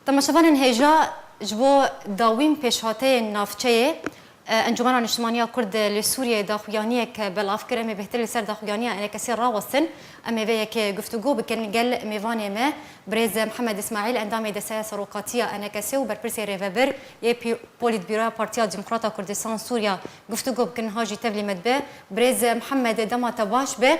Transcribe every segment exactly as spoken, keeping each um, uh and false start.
Temaşevanên hêja, ji bo dawîn pêşhateyên navçeyê, e, Encûmena Niştimaniya Kurd li Sûriyeyê daxuyaniyek belav kir. Em ê bêhtir li ser daxuyaniya enekesê rawestin. Em ê vê yekê guftûgo bikin gel mêvanê me, birêz Mihemed Îsmaîl, endamê Desteya Serokatiya enekesê û berpirsê rêvebir yê Pî-, Polîtbîroya Partiya Demokrata Kurdistan Sûriya, guftûgo bikin, ha jî tevlî me dibe. Birêz Mihemed, dema te baş be.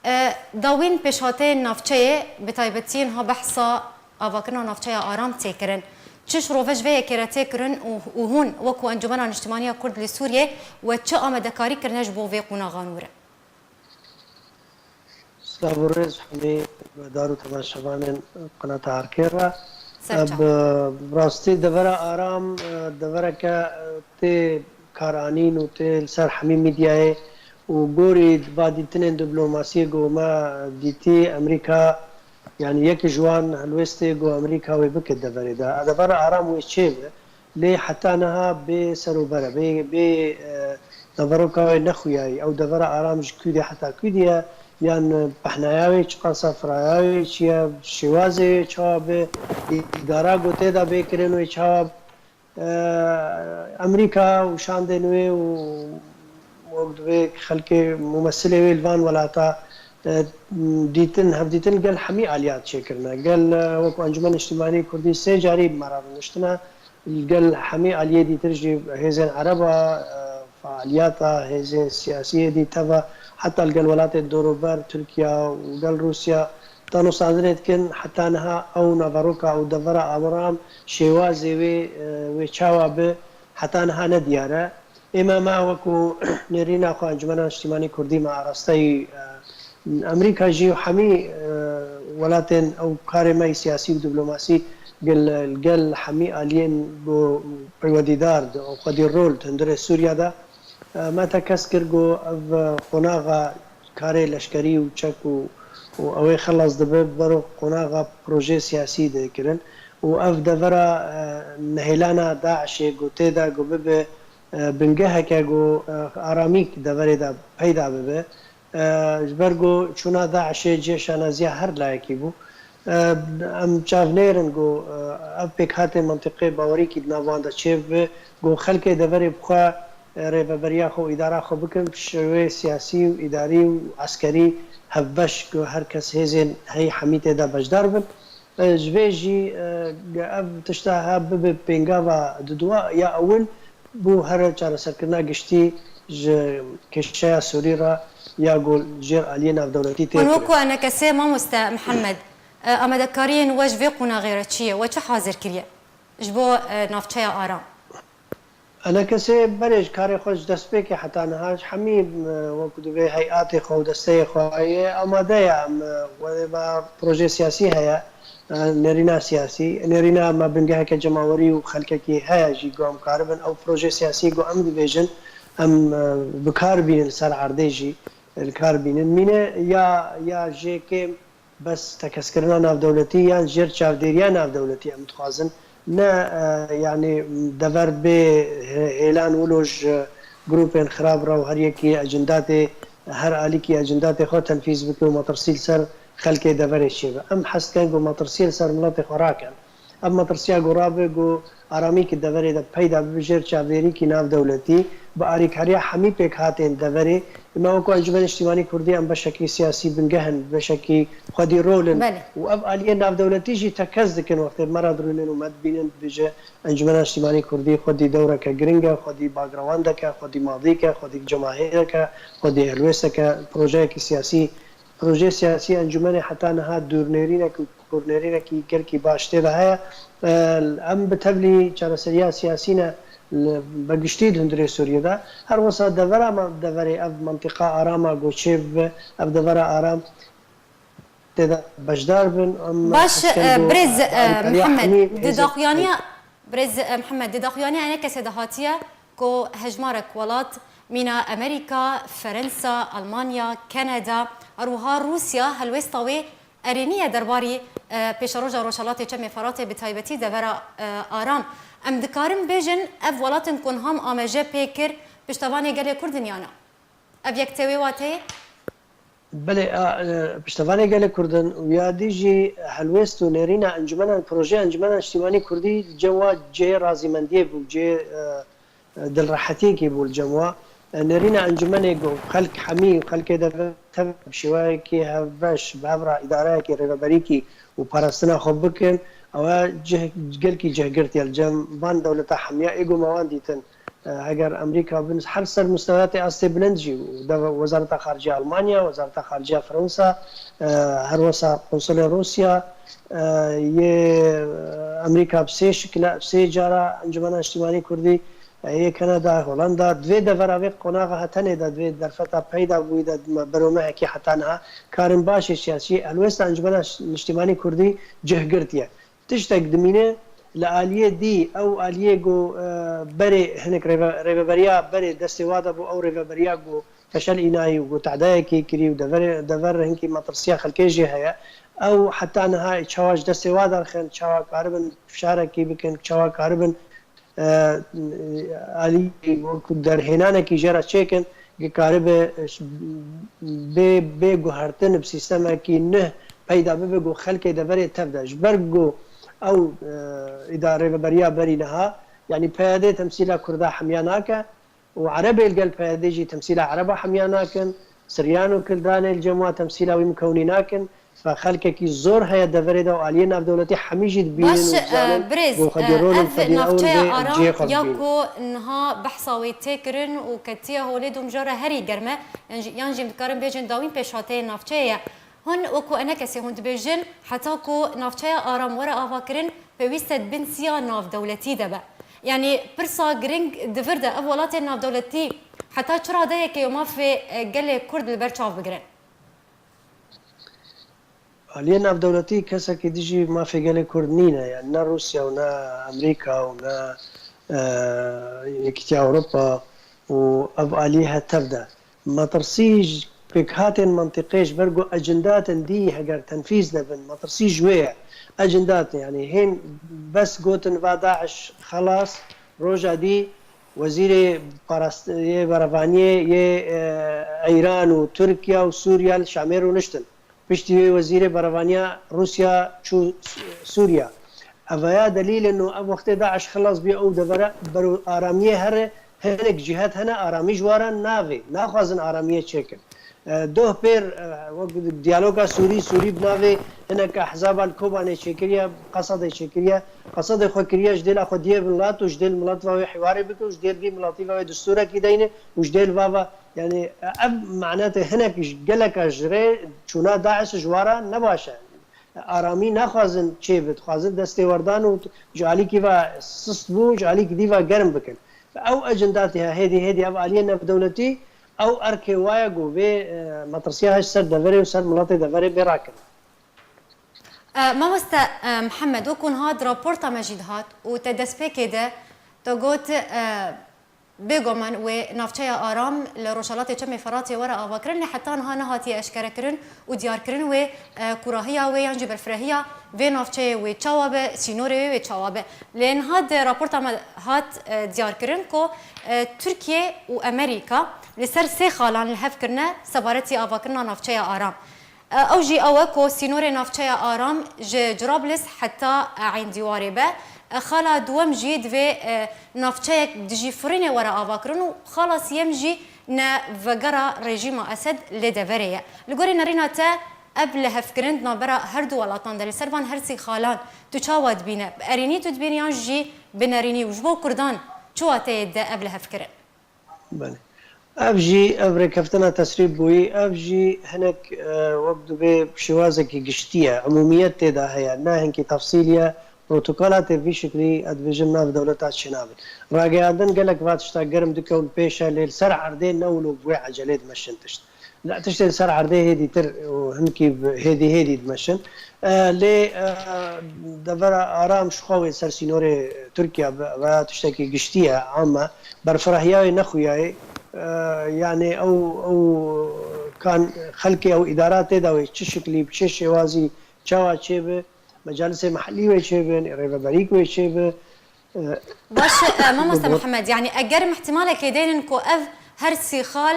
E, dawîn pêşhateyên navçeyê, bi taybetî niha behsa avakirina navçeya Aram tê kirin. Çi şirove ji vê yekê re tê kirin û, û hûn wekû Encûmena Niştimaniya Kurd li Sûriyê we çi amadekarî kirine ji bo vê qonaxa nû re? Silav û rêz hemî guhdar û temaşevanên qenata Erkê re. Ser çav. Bi rastî devera Aram, e, devereke, e, tê karanîn û tê li ser hemî mîdyayê û gorî va dîtinên diplomasiyê ku me dîtî, Amerîka, yanî yek ji wan helwestê ku Amerîka wê bike deverê de. Devera Aram wê çêbe, lê heta niha bê ser û ber e, bê, bê, e, naveroka wê nexuyayî. Ew devera Aram ji kûdê heta kûdê ye, yan pehnaya wê çiqas e, firaya wê çi ye, şêwazê wê çawa be, îdara ku tê de bê kirin wê çawa be. E, Amerîka û şandên wê û wek divê xelkê mumesilê wê li van welata, e, dîtin, hevdîtin gel hemî aliya çêkirine. Gel, e, wek Encûmena Niştimanî Kurdî sê carî bi me re rûniştine. Li gel hemî aliyê dîtir jî hêzên Ereba, e, faaliyeta hêzên siyasiyê dî teva, heta li gel welatê dorûber, Tirkiya û gel Rûsya, danûstandinê dikin. Heta niha ew naveroka û devera Aram, şêwazê wê, e, wê çawa bi, heta niha nediyar e. Ê me, me wekû nêrîna xwe Encûmena Niştimanî Kurdî me arasteyî, e, Amerîka jî û hemî, e, welatên ew karê me yî siyasî û diplomasî gel, gel hemî aliyên ku peywendîdar di û xwedî rol di hundirê Sûriya de, e, me tekez kir ku ev qonaxa karê leşkerî û çek û, û ew ê xelas dibe, bero qonaxa projeyê siyasî dê kirin û ev devera, e, nehêlana DAIŞê ku tê de ku bibe, e, bingeheke ku, e, aramî deverê de peyda bibe. E, ji ber ku çûna DAIŞê cihê şaneziya her layekî bû. E, em çavnêr in ku, e, ev pêkhatên mentiqê bawerîkî di nav wan de çêbibe, ku xelkê deverê bi xwe, e, rêveberiya xwe û îdara xwe bikin, bi şêwê siyasî û îdarî û eskerî hevbeş, ku her kes hêzên heyî hemî tê de beşdar bin. E, ji vê jî, e, ev tişta ha bibe pêngava dudua ya ewil bo her çareserkirina giştî ji kêşeya Sûrî re ya ku jêr aliyê navdewletî tê kirin. Hûn wekû enekesê, mamoste Mihemed, e, amadekariyên we ji vê qonaxê re çi ye? We çi hazir kiriye ji bo, e, navçeya Aram? Enekesê berê ji karê xwe ji destpêkê heta niha ji hemî, e, wekû divê heyatê xwe û desteyê xwe heye, amade ye. Em, e, wê me projê siyasî heye, e, nêrîna siyasî, nêrîna me bingeheke cemawerî û xelkekî heye jî ku em karibin ew projê siyasî ku em dibêjin, em, e, bi kar bînin li ser erdê jî, e, li kar bînin. Mîne ya, ya jê kêm bes tekezkirina navdewletî yan jêr çavdêriya navdewletî em dixwazin. Ne, e, yanî dever bê hê-, hêlan wilo ji grûpên xirab re û her yekî ecindadê, her alîkî ecindadê xwe tenfîz bike û metirsî li ser xelkê deverê çêbe. Em hez dikin ku metirsiyê li ser miletê xwe rakin. Ev metirsiya ku rabe ku aramî ki deverê de peyda bibe jêr çavdêrîkî navdewletî, bi alîkariya hemî pêkhatên deverê. Me wekû Encûmenê Niştîmanî Kurdî em beşekî siyasî bingeh in, beşekî xwedî rol in. Belê. Û ev aliyên navdewletî jî tekez dikin wextê me re dirûnin û me dibînin, dibêje Encûmena Niştîmanî Kurdî xwedî dewreke giring e, xwedî backgroundeke, xwedî madîke, xwedî cemahêreke, xwedî helwêsteke, projeyekî siyasî. Projeyê siyasî encûmenê heta niha dûrnêrînek û kûrnêrînekî gelkî baş tê de heye. Em bi tevlî çareseriya siyasî ne li, bi giştî di hundirê Sûriyê de. Her wisa devera me, deverê ev mentiqa aram a ku çêbibe, ev devera aram tê de beşdar bin. Em Baş, hez dikin e, ku, birêz, e, e, alîkariya hemî Mihemed, di hêzên daxuyaniya, birêz, e, Mihemed, di daxuyaniya enekesê de hatiye ku hejmarek welat, mîna Amerîka, Ferensa, Almanya, Kanada, her wiha Rûsya, helwêsta wê erênî ye derbarî, e, pêşeroja Rojhelatê Çemê Feratê, bi taybetî devera, e, Aram. Em dikarin bêjin, ev welatên ku niha me amêje pê kir, piştevanê gelê Kurd in ya na? Ev yek tê wê wateyê? Belê, a, e, piştevanê gelê Kurd in û ya dî jî helwêst û nêrîna encûmenan, projeya Encûmena Niştîmanî Kurdî cem wa cihê razîmendiyê bû, cihê, e, e, dilrehetiyekê bû li cem wa. E, nêrîna encûmenê ku xelk hemî û xelkê de tev bi şêweyekî hevbeş, bi hev re îdareyekî rêveberîkî û parastina xwe bikin, ew e cih, gelkî cih girtiye li cem van dewleta hemiya ê ku me wan dîtin. E, heger Amerîka bin her ser mustewayatê astê bilind jî û de Wezareta Xarice ya Almanya, Wezareta Xarice ya Fransa, e, her wesa Konsulê Rûsya, e, yê Amerîka bi sê şikile, bi sê cara Encûmena Niştîmanî Kurdî, e, yê Kanada, Holanda, di vê devera vê qonaxa hetenê de, di vê derfeta peyda bûyî de me beromehekî heta niha karên başê siyasî helwêsta Encûmena Niştîmanî Kurdî cih girtiye. Tiştek dimîne li aliyê dî, ew aliyê ku, e, berê hinek rêve-, rêveberiya berê destê wa de bû, ew rêveberiya ku feşel înayî û ku tehdayekê kirî û deverê, dever hinkî metirsiya xelkê jê heye. Ew heta niha çawa ji destê wa derxin, çawa karibin fişarekî bikin, çawa karibin, e, alî wekî derhênanekî jê re çêkin, ki karibe, e, bê, bê guhertin bi sîstemekî nuh peyda bibe ku xelkê deverê tev de. Ji ber ku ew, e, îdare rêveberiya berî niha, yanî P Y D temsîla Kurda hemiya nake û Erebê li gel P Y D jî temsîla Ereba hemiya nakin, Siryan û Kildanê li cem wa temsîla wî mikewnî nakin. Fe xelkekî zor heye deverê de û aliyê navdewletî hemî jî dibînin Baş, û dizanin e, birêz, ku xwedî e, rol û ev xwedî ewr navçeya bê Aram cihê xwe ya bibînin. Ku niha behsa wê tê kirin û ketiye holê domjara herî germ e, yan jî, yan jî em dikarin bêjin dawîn pêşhateyê navçeyê ye. Hûn wekî enekesê hûn dibêjin, heta ku navçeya Aram were avakirin, pêwîst e di bin siya navdewletî de be. Yanî pirsa giring di vir de, ev welatên navdewletî heta çi radeyekê û mafê, e, gelê Kurd li ber çav bigirin? Aliyê navdewletî kesekî dijî mafê gelê Kurd nîne, yani ne Rûsya û ne Amerîka û ne, e, Yekîtiya Ewropa û ev aliyê he tev de. Metirsî ji pêkhatên mentiqê ji ber ku ecindatên dî heger tenfîz nebin, metirsî ji wê ye. Ecindatê, yani hên bes gotin va DAIŞ xelas, roja dî wezîrê parast-, yê berevaniyê yê, e, Îran û Tirkiye û Sûriye li Şamê rûniştin. Piştî wê wezîrê berevaniya Rûsya çû Sûriya. Evaya delîl in û ev wextê DAIŞ xilas bûye ew devera bero aramiyê here, hinek cîhet hene aramî ji wa re navê, naxwazin aramiyê çêkin. E, doh pêr, e, wek diyaloga Sûrî, Sûrî bi navê hinek ehzaba li Kobanê çêkiriye, Qesedê çêkiriye. Qesedê xwe kiriye ji dêla xwediyê milat û ji dêl milat ve wê hiwarê bike û ji dêl vî milatî ve wê destûrekî deyne û ji dêl va ve, yani, ev manetê hinek ji geleka ji rê çûna DAIŞ ji wa re ne baş e. Aramî naxwazin çêbe, dixwazin destêwerdan û ji alîkî ve sist bû, ji alîkî dî ve germ bikin. Ew ecindatê he, hêdî hêdî ev aliyê navdewletî, ew erkê wa ye ku vê, e, metirsiya he ji ser deverê û ser miletê deverê bê rakirin. E, mamoste, e, Mihemed, wekî niha di raporta me jî dihat û te destpêkê de te got, e, bêguman wê navçeya Aram li rojhelatê Çemê Feratê were avakirin, lê heta niha nehatiye eşkerekirin û diyarkirin wê, e, kûrahiya wê yan jî berfirehîya vê navçeyê wê çawa be, sînorê wê wê çawa be. Lê niha di raporta me hat, e, diyarkirin ku, e, Tirkiye û Amerîka li ser sê xalan li hev kirine sebaretî avakirina navçeya Aram. E, ew jî ew e ku sînorê navçeya Aram ji Cirablus heta, e, Eyn Dîwarê be. E, xala duwem jî divê, e, navçeyek dijî firînê were avakirin û xala siyem jî ne vegera rejîma Esed lê deverê ye. Li gorî nerîna te ev lihevkirin di navbera her du welatan de li ser van her sî xalan tu çawa dibîne? Bi erênî tu dibînî yan jî bi nerînî û ji bo Kurdan çi wateyê dide ev lihevkirin? Belê. Ev jî, ev rêkeftina tesrîb bûyî, ev jî hinek, e, wek dibê şêwazekî giştî ye, umûmiyet tê de heye, ne hinkî tefsîlî ye, protokolatê vî şiklî, ez dibêjim, nav dewleta çênabin. Rageyandin gelek va tişta germ dike û li pêş e, lê li ser erdê ne wilo bi wê ecelê dimeşin tişt. Ne, tiştê li ser erdê hêdîtir û hinkî bi hêdî hêdî dimeşin. E, lê, e, devera Aram ji xwe wê ser sînorê Tirkiye be, veya tiştekî giştî ye, am e. Berfirehiyayê nexuyayê, e, yanî ew, ew kan xelkê ew îdara tê de wê çi şiklî, bi çi şêwazî, çawa çêbe, mecalisê mehellî wê çêbin, rêveberîk wê çêbe. E, Baş e, mamoste Mihemed, yanî eger em ihtimalekê deynin ku ev her sî xal,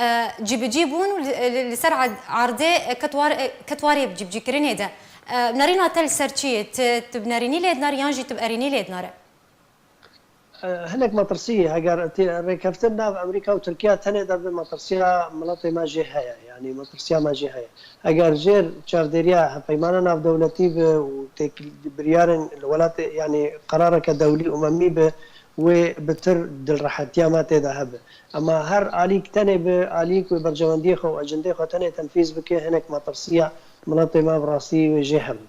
e, cîbicî bûn û li, li, li ser erd-, erdê, e, ket war-, e, ket warê cîbicîkirinê de. E, nerîna te li ser çi ye? Tu, tu bi nerînî lê dinarî yan jî tu bi erînî lê dinare? E, hinek metirsî, heger tê-, rêkeftin nav Amerîka û Tirkiye tenê de bi, metirsiya miletê me jê heye, yanî metirsiya me jê heye. Heger jêr çavdêriya hevpeymana navdewletî bi û têk-, biryarên li welatê, yanî qerareke dewlî û umemî bi, wê bitir dilrehetiya me tê de hebe. Ema her alîk tenê bi alîk wê berjewendiyê xwe û ecindê xwe tenê tenfîz bike, hinek metirsiya miletê me bi rastî wê jê hebin.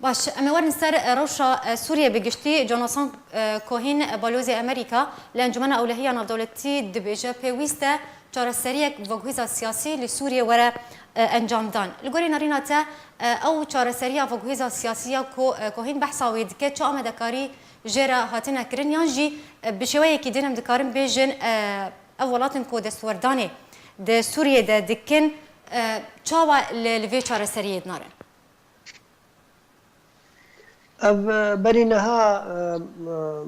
Baş, em ê werin ser, e, rewşa, e, Sûriyê bi giştî. Jonathan, e, Cohen, e, balozê Amerîka li Encûmena Ewlehiya Navdewletî dibêje, pêwîst e çareseriyek veguhêza siyasî li Sûriyê were, e, encamdan. Li gorî nerîna te, e, ew çareseriya veguhêza siyasî ya ku, e, Cohen behsa wê dike, çi amadekarî jê re hatine kirin, yan jî, e, bi şêweyekî din em dikarin bêjin, e, ev welatên ku destwerdanê di Sûriyê de dikin, e, çawa li, li vê çareseriyê dinarin? Ev, e, berî niha, e,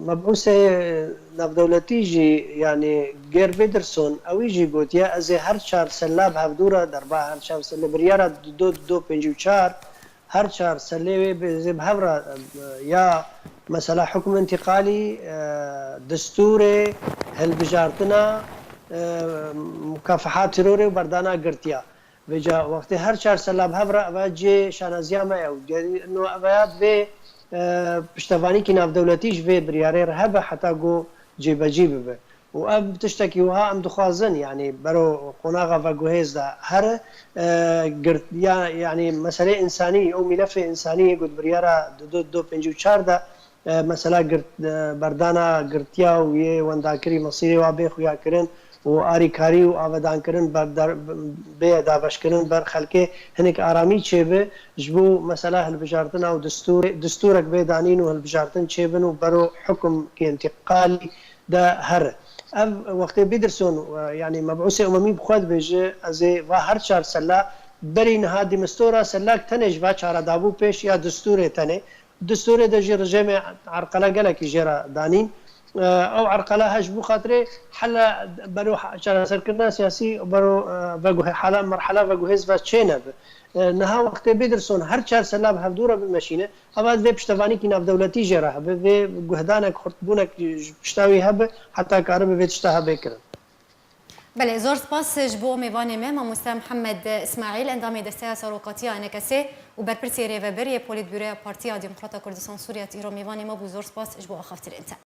mebûsê navdewletî jî, yanî Geir Wilders, ewî jî gotiye, ez ê her çar sela bi hevdû re derba her çar sele biryara du do, du do pêncî û çar, her çar selê wê bi, zê bi hev re, e, ya mesela hukm întîqalî, e, destûrê, hilbijartina, e, mukafaha terorê û berdana girtiya. Vêca wextê her çar sela bi hev re, eve cê şaneziya me ye û gerî-, no, eve ya divê, e, piştevanîkî navdewletî ji vê biryarê re hebe heta ku cêbecî bibe. Û ev tiştekî wiha em dixwazin, yanî bero qonaxa veguhêz de here, e, girt-, ya, yanî meselê însanî, ew mîlefê însanî yê ku di biryara du do, du do pêncî û çar de, e, mesela girt-, e, berdana girtiya û yê wendakirî mesîrê wa bê xuyakirin û arîkarî û avedankirin ber der-, bê dabeşkirin ber xelkê hinek aramî çêbi, ji bo mesela hilbijartina û distûrê, distûrek bê danîn û hilbijartin çêbin û bero hukmkî întîqalî de here. Ev wextê Wilders, e, yanî mebûsê umemî bi xwe dibêje, ez ê va her çar sela berî niha dî mistora selak tenê ji va çara dabû pêş ya distûrê tenê. Distûrê de jî rejêmê erqele gelekî jê re danîn. E, ew erqele he ji bo xatirê hela bero çareserkirina siyasî, bero, e, veguhe-, hala merhela veguhêz ve çênebe. E, niha wextê Wilders her çar sela bi hevdû re bimeşîne, eva divê piştevanîkî navdewletî jê re hebe, vê guhdanek, xurtbûnek ji pişta wî hebe, heta karibe vê tişta hebe kirin. Belê, zor spas ji bo mêvanê me, mamoste Mihemed Îsmaîl, endamê Desteya Serokatiya ENKSê û berpirsê rêvebir yê Polîtbûroya Partiya Demokrata Kurdistan Sûriye, îro mêvanê me bû. Zor spas ji bo axaftinên te.